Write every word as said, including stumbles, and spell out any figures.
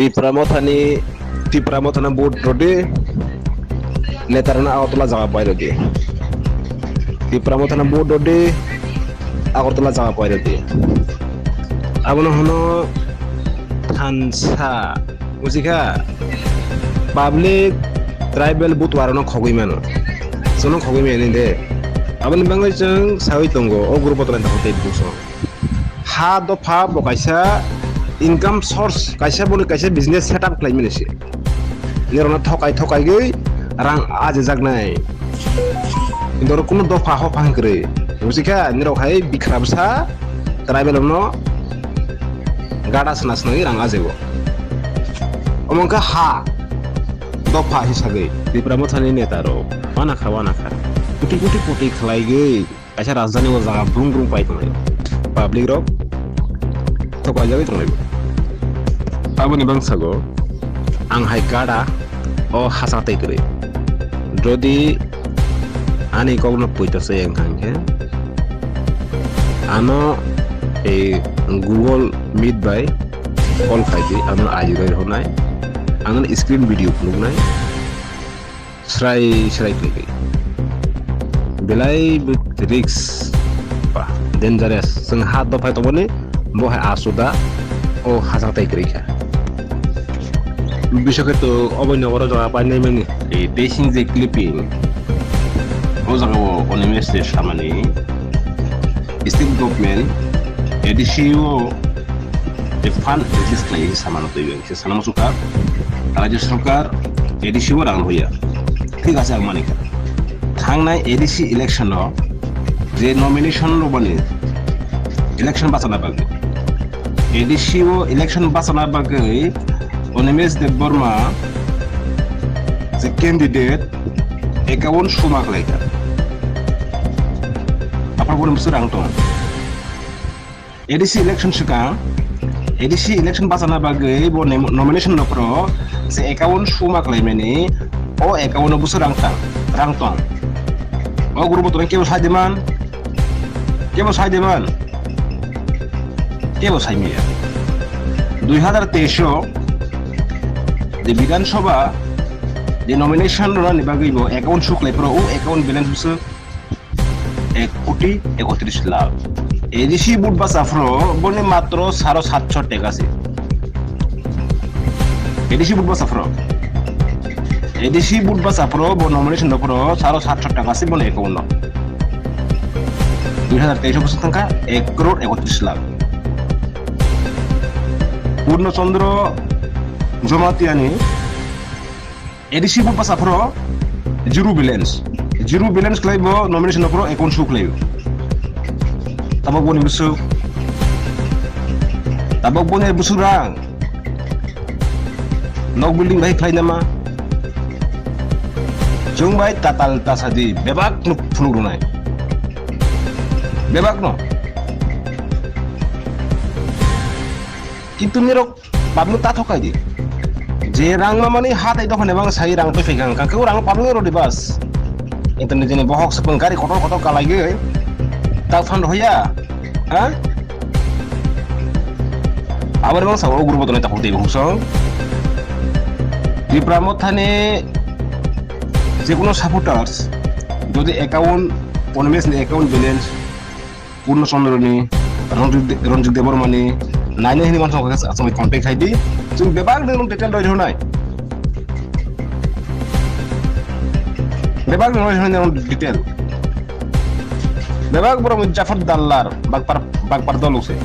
Tipra Mothani, Tipra Mothana vote rodi, netarana Agartala jaga bai rodi. Tipra Mothana vote rodi, Agartala jaga bai rodi. Abono hono thansa, bujikha? Public tribal vote warano khogwi mano. Sono khogwi mano de. Aboni bangwi chwng sawi tongo, o group o tongwi tongo tei buso. Ha dopha bo kaisa income source, kaisa boni kaisa business setup khlaimani se. Nirokno thokai thokaigwi rang ajijaknai. Kintu oro kuno dopha hopha hwnwi kwrwi. Bujikha, nirok hai bikhrabsa tribal rokno gada sna snagwi rang ajigo. Omo wngkha ha dopha hisagwi. Tipra Mothani neta rok wanakha wanakha. Kuti kuti kuti khlaigwi. Kaisa rajdhani o jaga brum brum pai tonglai. Public rok thokaijagwi tonglai. Aboni bangsago ang hai gada o hasa tei kwrwi. Jodi ani kokno poito se wngkha hwnkhe ano ei Google Meet bai call khaidi, ano aji roi rwnai, ano screen video phunuknai. Srai srai khlai khlai. Belai bo risk ba dangerous. Chwng ha dophai tongmani bo hai asuda o hachang tai kwrwi kha. Bisakhe to obo nogoro jaga pai nai mani. Ei desing je clipping. O jaga o onimestre samani. State government A D C o je fund release khlai samano twi. Sanama sukha, rajya sarkar A D C o rang hoya. Thik ase, ang mani kha. Thangnai A D C election o je nomination rwbani election bachana bagwi, A D C o election bachana bagwi Animesh Debbarma je candidate account suma khlaikha. Aphar boni bwswk rang tong. A D C election swkang, A D C election bachana bagwi bo nem-, nomination no phro se account suma khlaimani, o account no bwswk rang tang, rang tong. O group o tonwi kebo sai de man, kebo sai de man, kebo sai maya. Dui hazar teis o je Bidhan Sabha je nomination rwnani bagwi bo account su khlai phro, o account balance bwswk ek koti ekotris lakh. A D C vote bacha phro boni matro saro satso taka se. A D C vote bacha phro. A D C vote bacha phro bo nomination do phro saro satso taka se boni account no. Dui hazar teis o bwswk thangkha ek koror ekotris lakh. Purno Chandra Jamatia ni A D C bo bwsa phro zero balance. Zero balance khlai bo nomination phro account su khlai. Tabok boni bwswk. Tabok boni bwswk rang. Nok building bai khlai nama. Chwng bai tatal tasadi bebak no phunuk rwnai. Bebak no. Kintu nirok Public ta thokai di. Je rang mamani ha tai dophani bang sai rang twi phikang. Kake rang public rodi bas. Internet jeni bohok sepung gari kotor kotor kalai ge. Ta fan hoya. Ha? Abar bang sa o group tonai takhuk dei bohok song. Tipra Mothani je kono supporters jodi account, Animesh ni account balance Purno Chandra ni, Ranjit De-, Ranjit Debbarma ni, naina hini mansa kha aswk contact khai di. Chwng bebak ni detail roi rwnai. Bebak ni roi rwnai detail. Bebak borok ni Jafar Dallar, Bagpar, Bagpar dolok se.